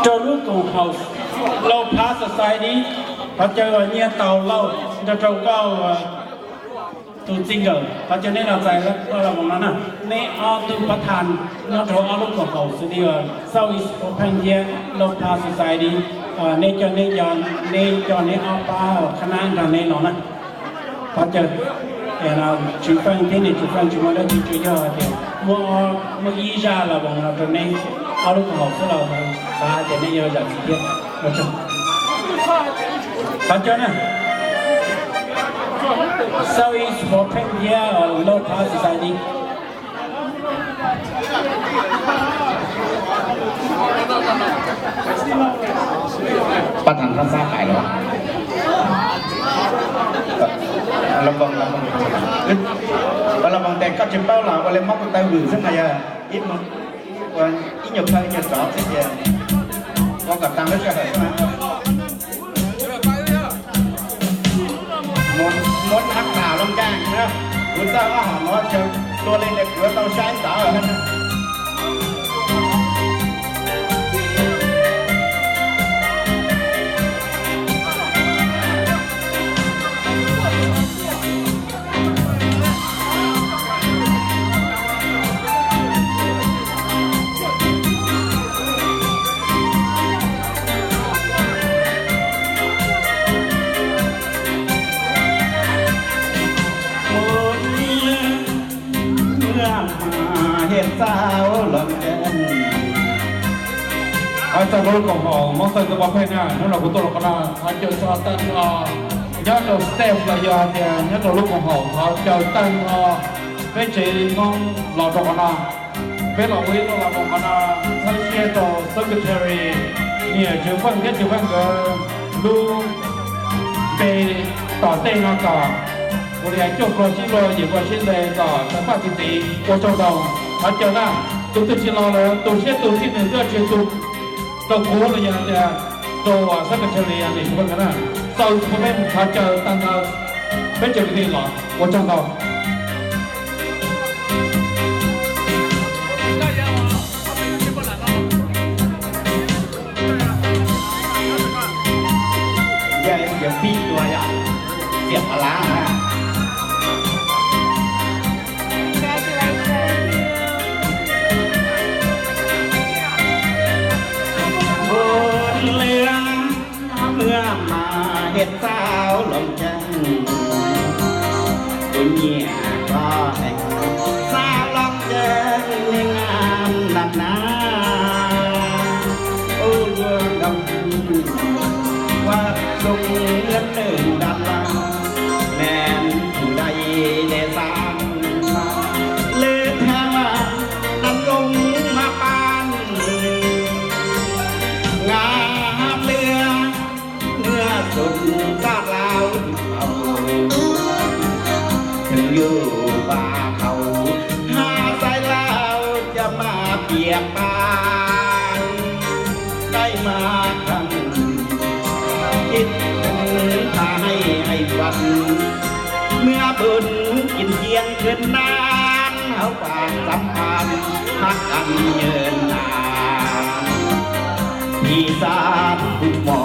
Rau lub koom haum Lauj Phab Society, thov caw uas Nyiaj Taus Lauj nrog rau koj tus txij nkawm, thov caw nej los txais koj los koom no na. Nej ob tug pab thas nyob rau ob lub koom haum xws li uas South East Phoo Pheej thiab Lauj Phab Society, nej coj nej, nej coj nej ob pab uas qhab nab nrog nej los na. Thov caw. Tswv Feej thiab niam Tswv Feej tsis muaj dab tsi, tsuas yog hais tias muaj, muaj ib zaj los koom no rau nej ob lub koom haum xwb los xav hais tias nej yuav zam txim thiab. Ua tsaug. Thov caw na. South East Phoo Pheej thiab Lauj Phab Society. Pab thas thab xab hais los, los koom, los koom tes koj tsis paub los ua li mob kuv taw vwm xwb mas yog ib, ib nyuag phaw ib nyuag tsov xwb ces ua kom tag lub sij hawm mas. Muab nab tas loo ncaaj na, kuv txawj ob hom no ces tua li ntawd kuv tau saib ntawd. Txog rau lub koom haum Hmoob Xyooj Txwj Pov Pheej na, hnub no kuv tuaj los qhov no thov caw txog tag nrho nyob rau staff los yog hais tias nyob rau lub koom haum, thov caw tag nrho peb tsev Hmoob los rau qhov no. Peb los ua ib lub los koom qhov no, txhawb siab rau secretary niam Tswv Feej thiab Tswv Feej nkawd lub npe tom ntej no kom ua li hais cuaj pluag sib luag yim pluag sib ntes kom tawg paj txi txiv. Ua tsaug ntau. Thov caw na, tus twg tsis los lawm tu siab tu txij nws twb tsis tu rau kuv los yog tias rau secretary niam Tswv Feej nkawd na. Xaus peb thov caw tag nrho peb tsev kwv tij los. Ua tsaug ntau. Congratulations. เมื่อมาเฮ็ดสาวหลงแจ้ง ตัวเนี่ยก็แห่งสาวหลงแจ้งนี่งามนักหนา โอ้ดวงดาวว่าทรงเงินหนึ่งดอลลาร์ แม่นผู้ใดได้สร้างมา เลยแท้ว่านั้นลงมาปาน งามเหลือ เมื่อสมชาติลาวเขา ถึงอยู่ป่าเขา หาสายลาวจะมาเปียกปาน ได้มาครั้ง คิดถึงพาให้ไอ้วัน เมื่อบุญกินเที่ยงคืนนาน เขาฝากสัมพันธ์ฮักกันเยินนาน พี่สาวผู้หมอ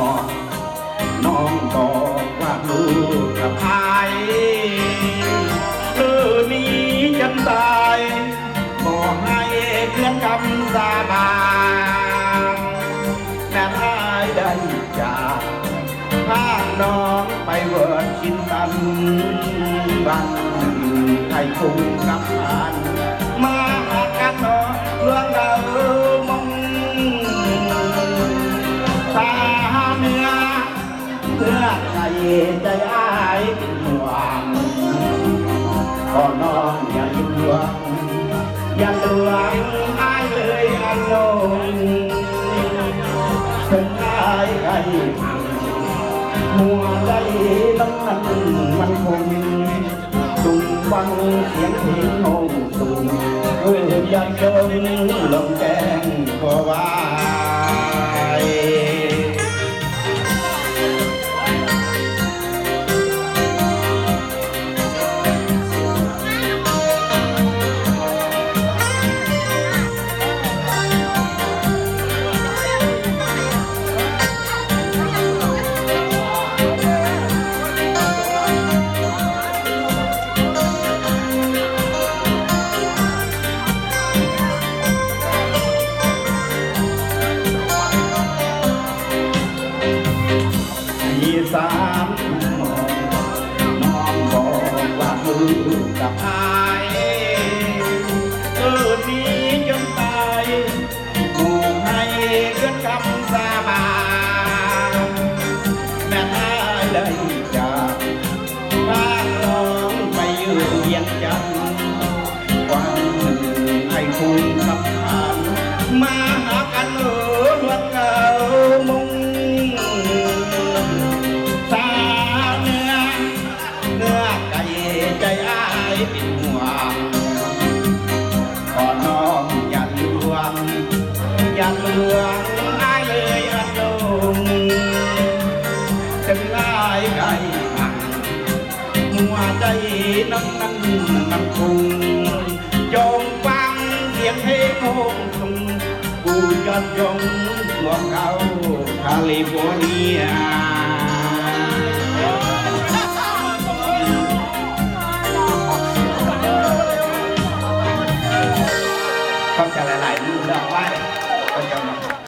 น้องบอกว่าลูกกับพาย เธอนี้จนตาย ขอให้เคลื่อนคำสาบาน แม่นอายได้จาก พาน้องไปเวิร์ดชินตัน วันหนึ่งไทยคงกลับบ้าน มาหากันเนาะเรื่องเรามอง ตาเนื้อ เมื่อไหร่ใจอ้ายเป็นห่วง ขอน้องอย่าลวง อย่าลวงอ้ายเลยอานง ถึงอ้ายไกลห่าง หัวใจน้องนั้นมันคง สุมฟังเสียงเพลงโฮงสุง เออ อยากเดินลงแจ้งก็ไหว kham xa mas, mas tha lawm cas, pab loo pais ywm yees cas, kuas nws aim foob kham kham, mas hav qab luag kaw moo, xa nws, nws kais cai aib pib muam, qhov no yam luag, yam luag aib le yam luag, teb laib kaim mas, muaj caij neeb neeg neeg khoom, coo paab ntiav theb khoom txoos, kuv cov coo tuav nkauj California.